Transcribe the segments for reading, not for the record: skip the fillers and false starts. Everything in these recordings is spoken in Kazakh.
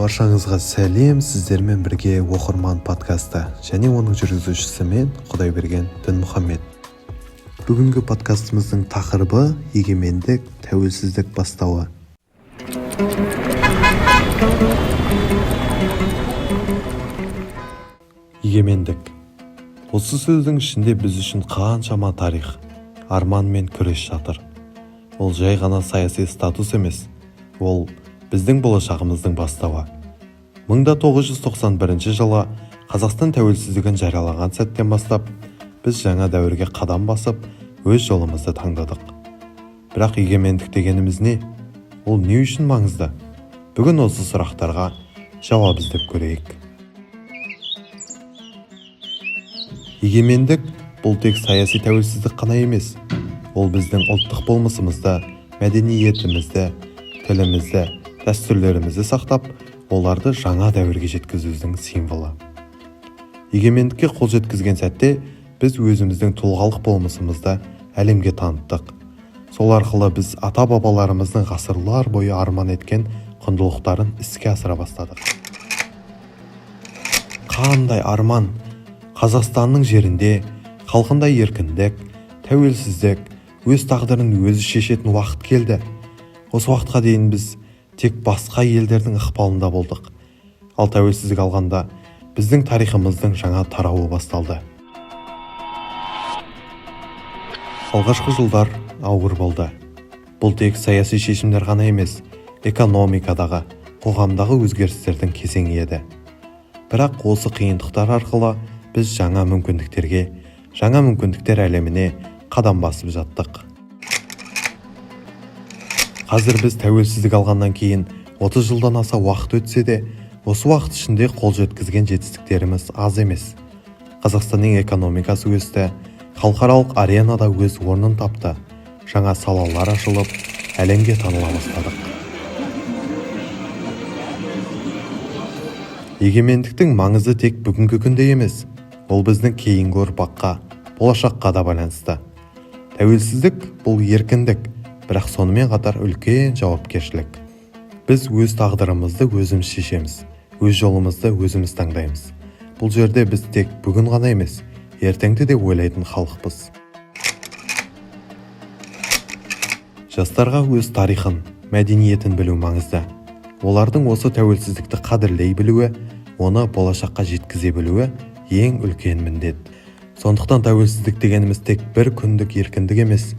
Баршаңызға сәлем, сіздермен бірге Оқырман подкасты және оның жүргізушісі мен Құдайберген Дінмұхаммед. Бүгінгі подкастымыздың тақырыбы егемендік, тәуелсіздік бастауы. Егемендік. Осы сөздің ішінде біз үшін қаншама тарих, арман мен күрес жатыр. Ол жай ғана саяси статус емес, ол біздің болашағымыздың бастауы. 1991 жылы Қазақстан тәуелсіздігін жариялаған сәттен бастап, біз жаңа дәуірге қадам басып, өз жолымызды таңдадық. Бірақ егемендік дегеніміз не? Ол не үшін маңызды? Бүгін осы сұрақтарға жауап іздеп көрейік. Егемендік бұл тек саяси тәуелсіздік қана емес, ол біздің ұлттық болмысымызды, мәдениетімізді, тілімізді, дәстүрлерімізді сақтап, оларды жаңа дәуірге жеткізудің символы. Егемендікке қол жеткізген сәтте біз өзіміздің тұлғалық болмысымызды әлемге таныттық. Сол арқылы біз ата-бабаларымыздың ғасырлар бойы арман еткен құндылықтарын іске асыра бастадық. Қандай арман! Қазақстанның жерінде халқында еркіндік, тәуелсіздік, өз тағдырын өзі шешетін уақыт келді. Осы уақытқа дейін біз тек басқа елдердің ықпалында болдық. Ал тәуелсіздік алғанда біздің тарихымыздың жаңа тарауы басталды. Алғашқы жылдар ауыр болды. Бұл тек саяси шешімдер ғана емес, экономикадағы, қоғамдағы өзгерістердің кезеңі еді. Бірақ осы қиындықтар арқылы біз жаңа мүмкіндіктерге, жаңа мүмкіндіктер әлеміне қадам басып жаттық. Қазір біз тәуелсіздік алғаннан кейін 30 жылдан аса уақыт өтсе де, осы уақыт ішінде қол жеткізген жетістіктеріміз аз емес. Қазақстанның экономикасы өсті, халықаралық аренада өз орнын тапты, жаңа салалар ашылып, әлемге таныла бастадық. Егемендіктің маңызы тек бүгінгі күнде емес, ол біздің кейінгі ұрпаққа, болашаққа да байланысты. Тәуелсіздік бұл еркіндік, бірақ сонымен қатар үлкен жауапкершілік. Біз өз тағдырымызды өзіміз шешеміз, өз жолымызды өзіміз таңдаймыз. Бұл жерде біз тек бүгін ғана емес, ертеңді де ойлайтын халықпыз. Жастарға өз тарихын, мәдениетін білу маңызды. Олардың осы тәуелсіздікті қадірлей білуі, оны болашаққа жеткізе білуі ең үлкен міндет. Сондықтан тәуелсіздік дегеніміз тек бір күндік еркіндік емес,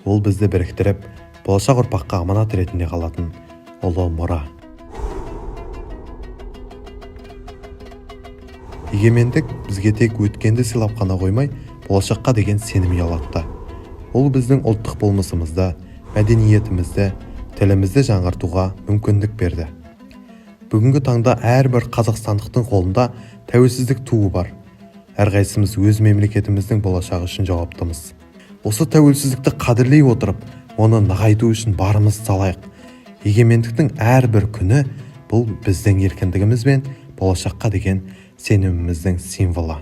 ол бізді біріктіріп, болашақ ұрпаққа аманат ретінде қалатын ұлы мұра. Егемендік бізге тек өткенді сыйлап қана қоймай, болашаққа деген сенім ұялатты. Ол біздің ұлттық болмысымызды, мәдениетімізді, тілімізді жаңғыртуға мүмкіндік берді. Бүгінгі таңда әрбір қазақстандықтың қолында тәуелсіздік туы бар. Әрқайсымыз өз мемлекетіміздің болашағы үшін жауаптымыз. Осы тәуелсіздікті қадірлей отырып, оны нығайту үшін барымызды салайық. Егемендіктің әрбір күні бұл біздің еркіндігіміз бен болашаққа деген сеніміміздің символы.